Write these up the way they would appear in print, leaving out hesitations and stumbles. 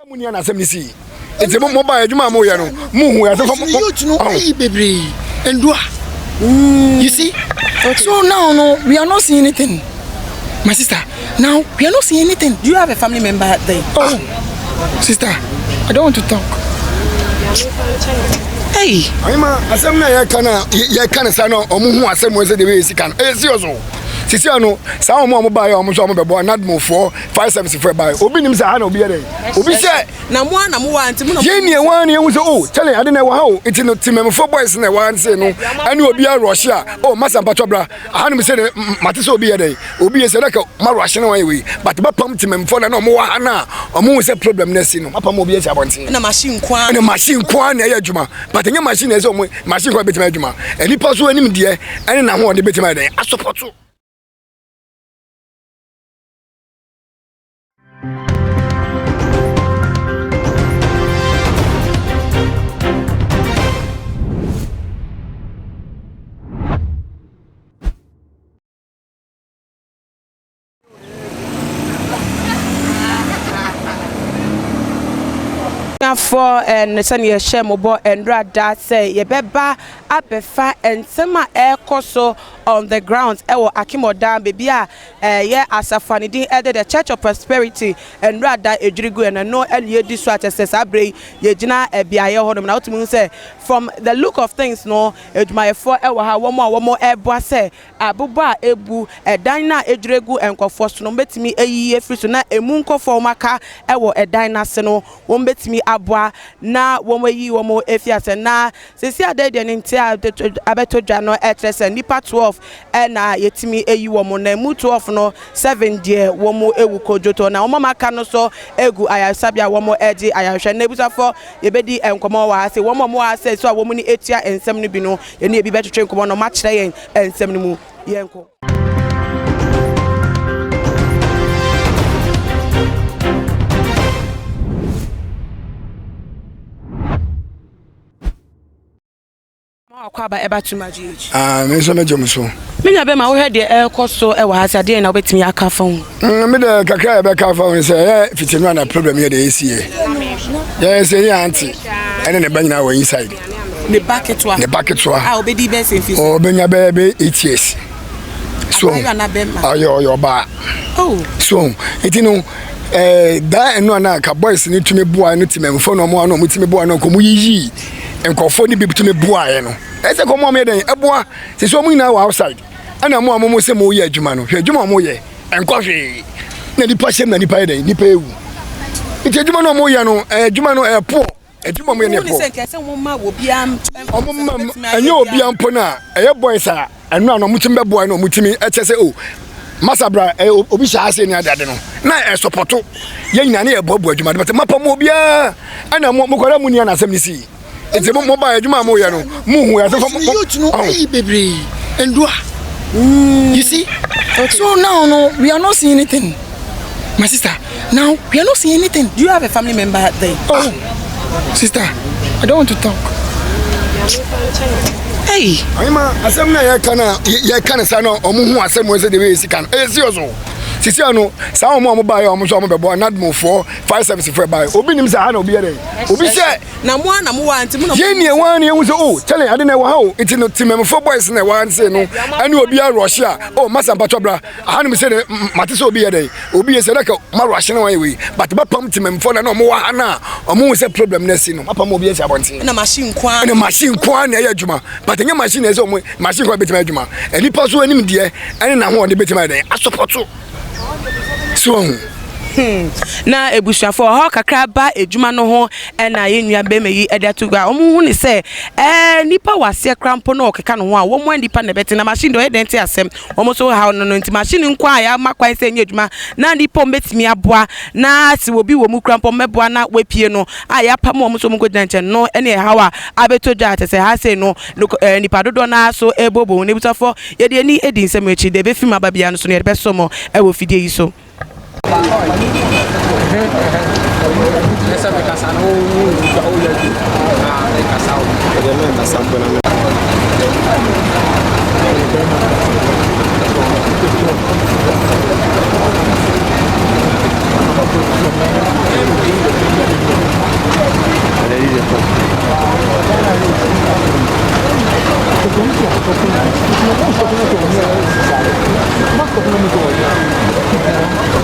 Mo ni ana asɛm no sii. Nti mo mo ba adwuma a moyɛ no mo hu asɛm fam. Youth no ayi bebree ndua. You see? Okay. So now no we are not seeing anything. My sister, now we are not seeing anything. Do you have a family member there? Oh, sister, I don't want to talk. Hey. Ayima asɛm na yɛka na yɛka ne saa na ɔmo hu asɛm wɔ sɛ de wei sika no ɛyɛ serious o. Sisi ano saa ɔmo a ɔmo baeɛ a ɔmo nso ɔmo bɛboa nadmofoɔ fire service foɔ baeɛ obi nim sɛ ha na obi yɛ dɛ obi sɛ. Na mo ara na mo wɔ ha nti mo na. Yɛn ni ɛwɔ ha na yɛn hu sɛ oh kyɛlɛ ade na ɛwɔ ha o nti no tìmɛmufoɔ boys na ɛwɔ ha nse no ɛne obi arɔhye a oh masa mpatwɔ bra aha nom sɛ ne mate sɛ obi yɛ dɛ obi yɛ sɛ dɛ ka ma rɔhye na wɔn ayɛ wei but bɛpam tìmɛmufoɔ na na wɔn wɔ ha na wɔn hu sɛ problem na asi no mapam obi asi abɔnten. Ɛna machine nko ara. Ɛna machine nko ara na ɛyɛ adwuma but ɛnyɛ machine na ɛsɛ wɔn machine nko ara bɛtumi ayɛ adwuma nipa so anim deɛ ɛne n'ahoɔden bɛtumi ayɛ dɛ asopɔto. Abusuafoɔ ɛn sɛdeɛ yɛhyɛ mo bɔ nnora da sɛ yɛbɛba abɛfa nsɛm a ɛrekɔ so on the ground ɛwɔ Akim Odan baabi a ɛyɛ asafo a ne din ɛde The Church of Prosperity nnora da edwiri gu ɛno ɛno ɛna yɛdi so a kyerɛ sɛ saa berɛ yi yɛgyina beaeɛ hɔnom na wotumi hu sɛ from the look of things no adwumayɛfoɔ ɛwɔ ha wɔn a wɔn ɛreboa sɛ Abobɔ a ebu, ɛdan no a edwiri agu nkurɔfoɔ so no, wɔbɛtumi ayiyi afiri so, na emu nkurɔfoɔ a wɔaka wɔ ɛdan no ase no, wɔbɛtumi aboa na wɔayi wɔn afi ase. Na seesei ada deɛ ne nti a abɛtɔ dwa no kyerɛ sɛ nnipa 12 na yɛtumi ayi wɔn, na emu 12 no, 7 deɛ wɔn awu kodwotɔ, na wɔn a wɔaka no nso gu ayaresabea a wɔregye ayarehwɛ. Na abusuafoɔ, yɛbɛdi nkɔmmɔ wɔ ha sɛ wɔn a wɔwɔ ha sɛ so a wɔn ani atua nsɛm no bi no, yɛne ebi bɛtwetwe nkɔmmɔ na wɔakyerɛ yɛn nsɛm no mu. Yɛnkɔ. Akɔ aba ɛba Tuma GH. Ah, me nso megye mo so. Me nua bɛma wohwɛ deɛ ɛrekɔ so ɛwɔ ha sɛ adeɛ na wobɛtumi aka afa ho. Mm, me deɛ kakra a yɛbɛka afa ho sɛ ɛyɛ fitinu ana problem yɛ deɛ ɛsi yɛ. Yɛyɛ sɛ yɛ ante ɛne ne ba nyinaa wɔ inside. Ne ba ketewa. Ne ba ketewa. A obedi bɛyɛ sɛ mfe so. Ɔbɛnya bɛyɛ bɛyɛ 8 years. So ɔyɛ ɔyɛ ɔbaa. Oh. So nti no ɛɛ daa ɛno ana ka boys no tumi boa no tìmɛnfo na ɔmo ano ɔmo tumi boa no nka ɔmo yiyi nkurɔfoɔ no bi tumi boaeɛ no ɛsɛ kɔ ɔmo a ɔmo yɛ dɛn ɛboa sisi ɔmo nyinaa wɔ outside ɛna mo a mo mo sɛ mo yɛ adwuma no hwɛ adwuma a ɔmo yɛ ɛnkɔ hwee na nipa hyɛm na nipa yɛ dɛn nipa ewu nti adwuma no ɔmo yɛ no ɛyɛ adwuma no ɛyɛ poor adwuma ɔmo yɛ no yɛ poor ɔmo ma ɛnyɛ obiara mpo no a ɛyɛ boys a ɛno a na ɔmo tumi bɛboa no ɔmo tumi ɛkyɛ sɛ o masa bra ɛ obi hyɛ ase ne ade ade no na ɛsɔpɔto yɛn nyinaa ne yɛ boaboa adwuma de bɛtɛ mapa mu obiara ɛna mo mo kɔda mu ni ana asɛm ne si nti mo mo ba adwuma a mo yɛ no mo hu asɛm fam mo youth no ayi bebree ndua you see so now no we are not seeing anything my sister now we are not seeing anything. Do you have a family member there? Oh, sister, I don't want to talk. Hey. Ayima asɛm na yɛka na yɛka ne saa na ɔmo hu asɛm wɔ sɛ de wei sika no ɛyɛ serious o sisi ano saa ɔmo a ɔmo baeɛ ɔmo nso ɔmo bɛboa nadmofoɔ fire service foɔ baeɛ obi nim sɛ ha na obi yɛ dɛ obi sɛ na mo ara na mo wɔ ha nti mo na yɛn ni ɛwɔ ha na yɛn hu sɛ o kyɛlɛ ade na ɛwɔ ha o nti no tìmɛmufo boys na ɛwɔ ha nse no ɛne obi arɔhye a o masa mpatwɔ bra aha nom sɛ mate sɛ obi yɛ dɛn obi yɛ sɛ dɛ ka ma rɔhye na wɔayɛ wei but bɛpam tìmɛmufo na na ɔmo wɔ ha na ɔmo hu sɛ problem na asi no mapam obi asi abɔnten ɛna machine nko ara ɛna machine nko ara na ɛyɛ adwuma but ɛnyɛ machine na ɛsɛ ɔmo machine nko ara bɛtumi ayɛ adwuma nipa so anim deɛ ɛne n'ahoɔden bɛtumi ayɛ dɛn asopɔto so ɔho. Na abusuafoɔ ɔhaw kakra ba adwuma no ho ɛna yɛn nua bɛrima yi ɛde ato gua. Wɔn hu ne sɛ ɛɛ nipa wɔ aseɛ koraa mpo na ɔkeka ne ho a wɔn a nipa na ɛbɛte na machine deɛ ɔyɛ dɛn te asɛm. Wɔn nso haw no no nti machine nko a yɛama kwan sɛ ɛnyɛ adwuma na nipa wɔn bɛtumi aboa na sɛ obi wɔ mu koraa mpo wɔn bɛboa na wɔapue no a yɛapam wɔn nso wɔn nkɔgyina nkyɛn no ɛne ɛhaw a abɛtɔ dwa a kyerɛ sɛ ha sei no nipa dodoɔ no ara so ɛrebobɔ wɔn abusuafoɔ yɛde ani di nsɛm akyi deɛ ɛbɛfiri mu aba biara no so no yɛde bɛso mo ɛwɔ fidie yi so.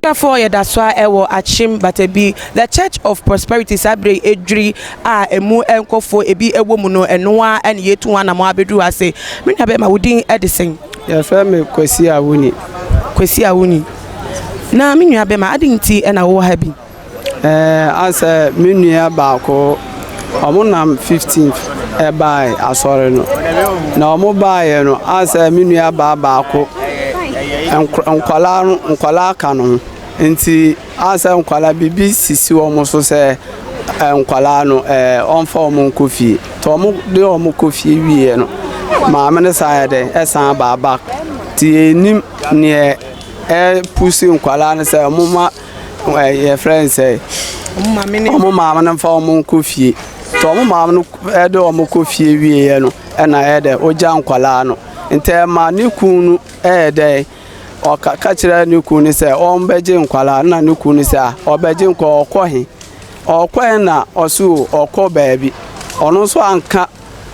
Abusuafoɔ yɛda so ara ɛwɔ Akyem Batabi The Church of Prosperity saa berɛ yi adwiri a ɛmu nkurɔfoɔ ebi ɛwɔ mu no ɛno ara ɛna yɛtu ho anamɔn abɛduru ha se. Me nua bɛrima wo din ɛde sɛn? Yɛfrɛ me Kwasi Awuni. Kwasi Awuni. Na me nua bɛrima adɛn nti ɛna wowɔ ha bi? Ɛɛ asɛ me nua baako wɔn nam 15th ɛbae asɔre no na wɔn baeɛ no asɛ me nua baa baako nkwadaa no nkwadaa ka no ho nti asɛ nkwadaa biribi sisi wɔn so sɛ nkwadaa no ɛɛ wɔmfa wɔn nkɔ fie nti wɔn de wɔn kɔ fie wieɛ no maame no san yɛ dɛ ɛsan baa back nti yɛnnim neɛ ɛpusi nkwadaa no sɛ wɔn ma. Yɛfrɛ no sɛ wɔn maame no mfa wɔn nkɔ fie. Nti wɔn maame no de wɔn kɔ fie wieɛ no ɛna ɛyɛ dɛ ɔgya nkwadaa no. Nti ɛma ne kunu no ɛyɛ dɛ ɔka ka kyerɛ ne kunu no sɛ ɔmbɛgye nkwadaa no na ne kunu no sɛ ah ɔbɛgye nkwadaa ɔkɔ he? Ɔkɔ he na ɔse o ɔkɔ baabi. Ɔno nso anka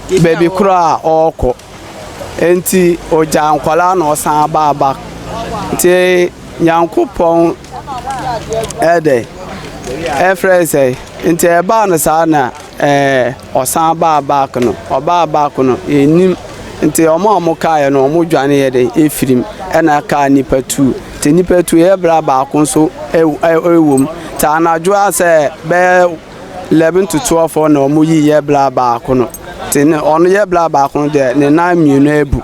baabi korɔ a ɔrekɔ. Enti ɔgyaa nkwadaa na ɔsan baa back. Nti Nyankopɔn ɛdɛ ɛfrɛ sɛ nti ɛbaa no saa na ɛɛ ɔsan baa back no ɔbaa back no yɛnnim nti wɔn a wɔkaeɛ no wɔn dwaneeɛ dɛ ɛfirim ɛna ɛkaa nnipa tuu nti nnipa tuu yɛ bra baako nso ɛwɔ mu nti anadwo a sɛ bɛyɛ 11 to 12 hɔ na wɔn yi yɛ bla baako no te ne ɔno yɛ bla baako no deɛ ne nan mmienu abu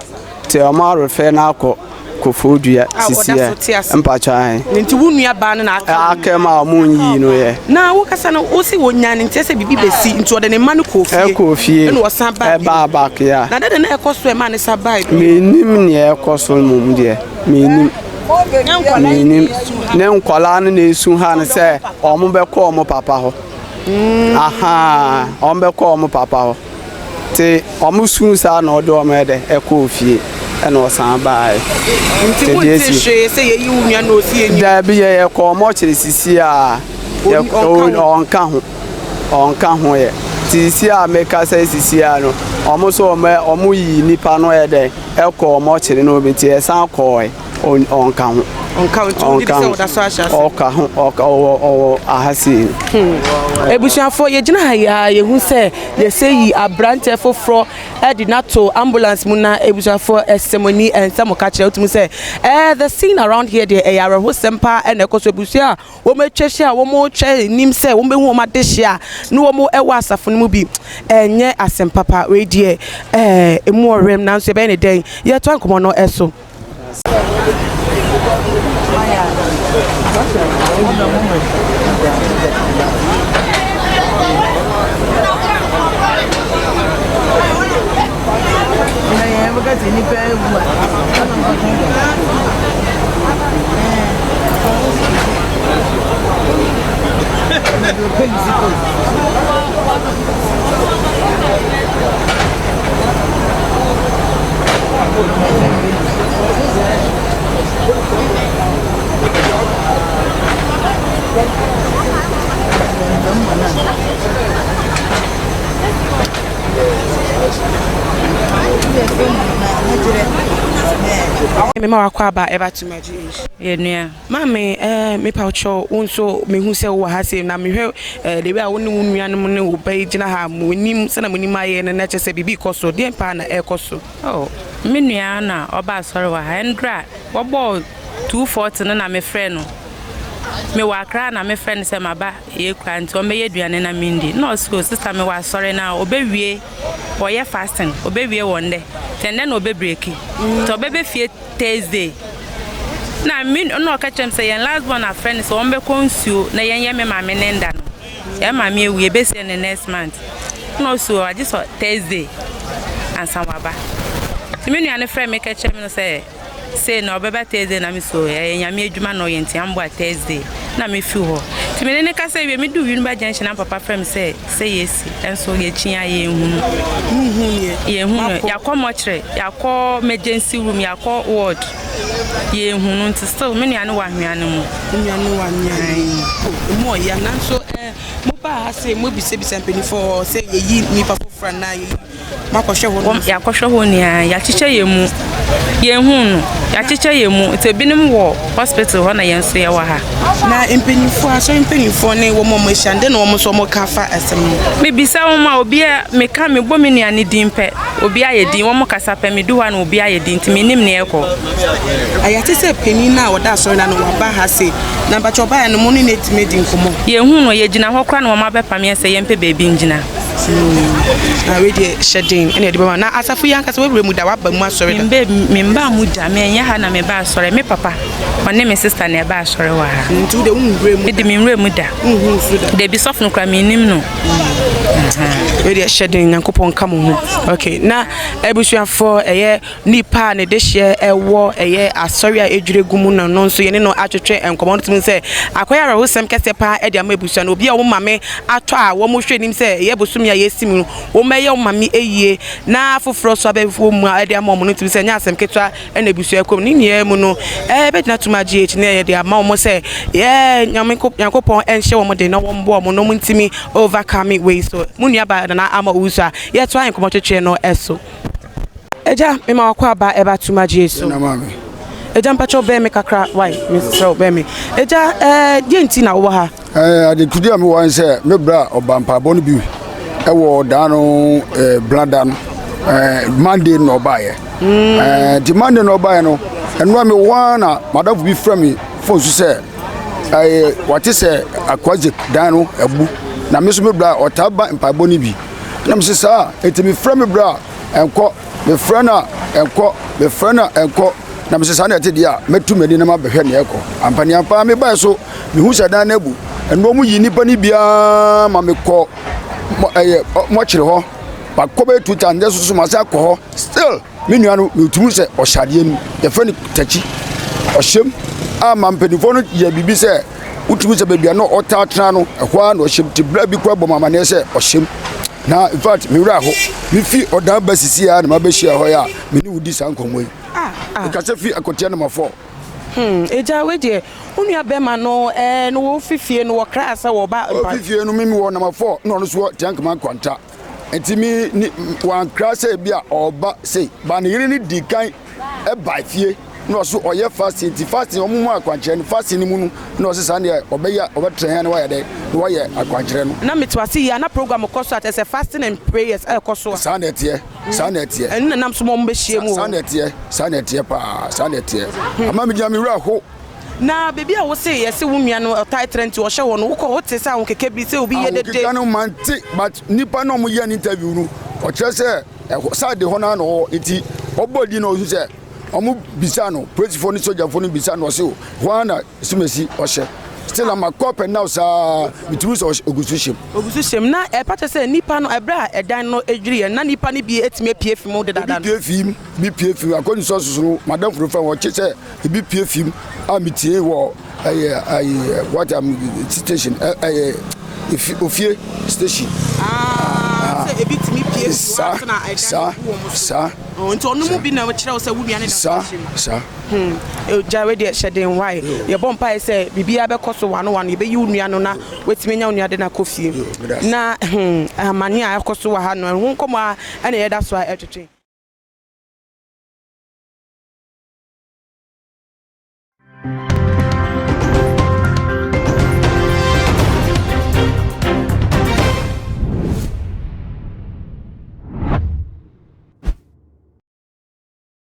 te wɔn arefɛ no akɔ Koforidua sisi yɛ mpakyɛ ahe. Nti wo nua baa no na aka aka mu a wɔn nyi no yɛ. Na wo kasa no wo si wɔ nya ne nti sɛ biribi bɛsi nti ɔde ne mma no kɔɔ fie. Ɛkɔɔ fie ɛna ɔsan baa ɛbaa back ya. Na dɛn na ɛkɔ so ɛma ne sa baa bi. Menim nea ɛkɔ so mmom deɛ menim. Mennim. Ne nkwadaa no na esu ha no sɛ wɔn bɛkɔ wɔn papa hɔ. Ahaa, wɔn bɛkɔ wɔn papa hɔ. Te wɔn su saa na ɔde wɔn ɛdɛ ɛkɔɔ fie ɛna ɔsan baaɛ. Nti mo nte hwee sɛ yɛyi wo nua na ɔsi yɛnyi. Daabi yɛ yɛkɔ wɔn ɔkyerɛ sisi a ɔnka ho ɔnka ho yɛ. Te sisi a meka sɛ sisi a no wɔn nso wɔn wɔn yi nipa no ɛdɛ. Ɛkɔɔ mɔkyere no bi nti ɛsan kɔɔe ɔnka ho. Ɔnka ho nti wogye di sɛ ɔda so ahyɛ ase. Ɔka ho ɔka ɔwɔ ɔwɔ aha sei. Hmm. Abusuafoɔ yɛgyina ha yi a yɛhu sɛ yɛsɛ yi aberanteɛ foforɔ de no ato ambulance mu na abusuafoɔ ɛsɛ mo ani ɛnsɛ mo ka kyerɛ wotumi sɛ ɛɛ the scene around here deɛ ɛyɛ awerɛhosɛm paa ɛna ɛkɔ so abusua a Wɔatwa ahyia a wɔrehwɛ anim sɛ wɔbɛhu wɔn adehyeɛ a ne wɔn wɔ asafo no mu bi. Ɛnyɛ asɛm papa. Wei deɛ ɛɛ emu ɔwerɛm nanso yɛbɛyɛ ne dɛn? Yɛtoa nkɔmmɔ no so. Mema wakɔ aba ɛba to my GH. Yɛ nua. Maame eh, mepa wo kyɛw, wo nso mehu sɛ wowɔ ha sei na mehwɛ eh, the way a wo ne wo nuanom ne wo ba yi gyina ha, mo anim sɛnea mo anim ayɛ no na kyerɛ sɛ biribi rekɔ so. Deɛn paa na ɛrekɔ so? Oh, me nua na ɔba asɔre wɔ ha. Ɛndra wɔbɔɔ 2:40 no na mefrɛ no. Mewɔ Accra na mefrɛ no sɛ maba yɛ kura nti ɔmmɛyɛ aduane na mendi. Na ɔse o sister mewɔ asɔre na ɔbɛwie ɔyɛ fasting ɔbɛwie wɔ ndɛ. Nti ɛndɛ na ɔbɛbreki. Nti ɔbɛbɛ fie Thursday. Na me na ɔka kyerɛ me sɛ yɛn last born afrɛ no sɛ wɔmbɛkɔ nsuo na yɛnyɛ me maame ne nda no. Yɛn maame awu yɛbɛsie no next month. Na ɔse o agye sɛ Thursday ansa waba. Nti me nua no frɛ me ka kyerɛ me no sɛ Sei na ɔbɛba Thursday na me so ɛyɛ Nyame adwuma na ɔyɛ nti amboa Thursday na me fi hɔ. Nti me ne no kasa wie me du Winneba junction na papa frɛ me sɛ sɛ yɛsi nso yɛkyi a yɛnhunu. Yɛnhunu yɛakɔ mɔkyerɛ yɛakɔ emergency room yɛakɔ ward yɛnhunu nti still me nua no wɔ ahwea no mu. Wo nua no wɔ ahwea no mu. Oh, emu ɔya nanso eh, mo baa ha sɛ mo bisabisa mpanyinfoɔ sɛ yɛyi nipa foforɔ anaa yɛyi. Moakɔhwɛ hɔ nom? Yɛakɔhwɛ hɔ nyinaa. Yɛakyekyɛ yɛn mu. Yɛnhuu no. Yɛakyekyɛ yɛn mu nti ebinom wɔ hospital hɔ na yɛn nso yɛwɔ ha. Na mpanyinfoɔ, asɔre mpanyinfoɔ ne wɔn a wɔahyia no, dɛn na wɔn nso wɔka fa asɛm no ho? Mebisa wɔn a, obiara, meka, mebɔ me nua no din pɛ, obiara yɛ din. Wɔn kasa pɛ, medu hɔ a na obiara ayɛ din nti mennim nea ɛrekɔ. Na yɛate sɛ panin no a ɔda asɔre no ano no waba ha sei. Na mpakyɛ ɔbaeɛ no mo ne no atumi adi nkɔmmɔ? Yɛnhuu no, yɛgyina hɔ koraa na wɔabɛpam yɛn sɛ yɛmpɛ baabi ngyina. Na wei deɛ hyɛ den ɛna ɛde bɛma na asafo yi ankasa wawura mu da waba mu asɔre da. Membaa mu da menyɛ ha na meba asɔre me papa ɔne me sister na ɛba asɔre wɔ ha. Nti wo de wonwura mu da. Mede menwura mu da. Wonhu nso da. Dabi sɔfo no koraa mennim no. Wei deɛ hyɛ den Nyankopɔn nka mo ho. Okay na abusuafoɔ ɛyɛ Nipa a ne dehyeɛ wɔ ɛyɛ asɔre a ɛdwiri agu mu no no nso yɛne no atwetwe nkɔmmɔ no tumi sɛ akɔyɛ awerɛhosɛm kɛseɛ paa de ama abusua no. Obi a wɔn maame atɔ a wɔhwɛ anim sɛ ɛyɛ bosome a yɛsi mu no wɔbɛyɛ wɔn maame ayie na afoforɔ nso abɛwɔ mu de ama wɔn no tumi sɛ ɛnyɛ asɛm ketewa na abusua kɔ mu. Ne nyinaa mu no ɛbɛgyina tum agye akyi na yɛde ama wɔn sɛ yɛ Nyankopɔn nhyɛ wɔn den na wɔmmoa wɔn na wɔntumi overcome wei so. Mo nuabaa Nana Ama Owusu a yɛtoa nkɔmmɔtwetwe no so. Agya mema wakɔ aba ɛba tuma gye so. Agya mpakyɛw bɛn me kakra wai mesrɛ wo bɛn me. Agya ɛɛ deɛ nti na wowɔ ha? Ɛɛ adekudi a mewɔ ne sɛ me bra ɔba mpaebɔ no bi ɛwɔ daa no ɛɛ blada no ɛɛ Monday na ɔbaeɛ. Mm. Ɛɛ nti Monday na ɔbaeɛ no ɛno a mewɔ ara na madamfo bi frɛ me phone so sɛ ɛɛ wate sɛ akwaze dan no abu na me nso me bra ɔtaa ba mpaebɔ no bi na me sɛ saa nti mefrɛ me bra Ɛnkɔ, mefrɛ no a, ɛnkɔ, mefrɛ no a, ɛnkɔ. Na mesɛ saa na ɛte deɛ a, mɛtu m'ani na mabɛhwɛ nea ɛkɔ. Ampaneampa ara mebae so, mehu sɛ dan no abu. Ɛno wɔn yi nnipa no biara ma mekɔ ɛyɛ mɔkyere hɔ. Makɔ bɛyɛ 2000 so so masan akɔ hɔ. Still, me nua no metumi sɛ ɔhyɛ adeɛ no mu. Yɛfrɛ no takyi. Ɔhyɛ mu a ma mpanimfoɔ no yɛ biribi sɛ wotumi sɛ baabi a na ɔtaa tena no, ɛhɔ ara na ɔhyɛ mu. Nti berɛ bi koraa bɔ me amaneɛ sɛ ɔhyɛ mu. Na in fact me werɛ aho. Me fi ɔdan ba sisi a na mabɛhyia hɔ yi a me ne wo di saa nkɔmmɔ yi. Ah, ah. Mekasa fi akwatia number 4. Hmm, agya wei deɛ, wo nua bɛrima no ɛɛ no wɔ fi fie no wɔkraa sɛ wɔba mpa. Ofi fie no me wɔ number 4 na ɔno nso wɔ Tiankama Nkwanta. Nti me ni wankra sɛ ebi a ɔreba sei. Ba ne yere no di kan ɛba fie. Na ɔso ɔyɛ fasting nti fasting wɔn mu akwankyerɛ no fasting no mu no na ɔse saa deɛ ɔbɛyɛ ɔbɛtra hɛn na wayɛ dɛ na wayɛ akwankyerɛ no. Na mete ase yie a na program kɔ so a kyerɛ sɛ fasting and prayers ɛkɔ so a. Saa na ɛteɛ saa na ɛteɛ. Ɛno na nam so ma wɔn bɛhyia mu wɔ hɔ. Saa na ɛteɛ saa na ɛteɛ paa saa na ɛteɛ ama me gyina me werɛ ho. Na baabi a wose yɛse wo nua no ɔtae tra nti ɔhyɛ hɔ no wokɔ wote sɛ ahokeka bi sɛ obi yɛ dede. Ahokeka no mante but nipa na wɔn yɛ no interview no ɔkyerɛ sɛ ɛhɔ side hɔ no ara na ɔwɔ nti ɔbɔ din na ɔhu sɛ. Ɔmo bisa no, polisifoɔ ne sogyafoɔ no bisa no, ɔse o, hɔ ara na Sumasi ɔhyɛ. Still ama kɔ up and down saa, metumi sɛ ɔgu so hyɛ mu. Ɔgu so hyɛ mu. Na ɛpa kyɛ sɛ nnipa no, ɛberɛ a ɛdan no dwiriiɛ no, na nnipa no bi atumi apue afi mu dedaada no. Ebi pue fii mu, ebi pue fii mu. According to sources no, madamfo no frɛ me, ɔkye sɛ ebi pue fii mu a metiee wɔ ɛyɛ ɛyɛ what am station ɛyɛ efi ofie station. Ah, sɛ ebi tumi pue fi hɔ ansa na ɛdan no gu wɔn so. Saa. Oh, nti ɔno mu bi na ɔkyerɛ wo sɛ wo nua ne da so ahyɛ mu. Saa. Hmm. Gya wei deɛ hyɛ den wae. Yɛbɔ mpaeɛ sɛ biribiara bɛkɔ so wano wano. Yɛbɛyi wo nua no na watumi anya wo nua de no akɔ fie. Na hmm, amane a ɛkɔ so wɔ ha no, ɛho nkɔmmɔ a ɛna yɛda so a ɛtwetwe.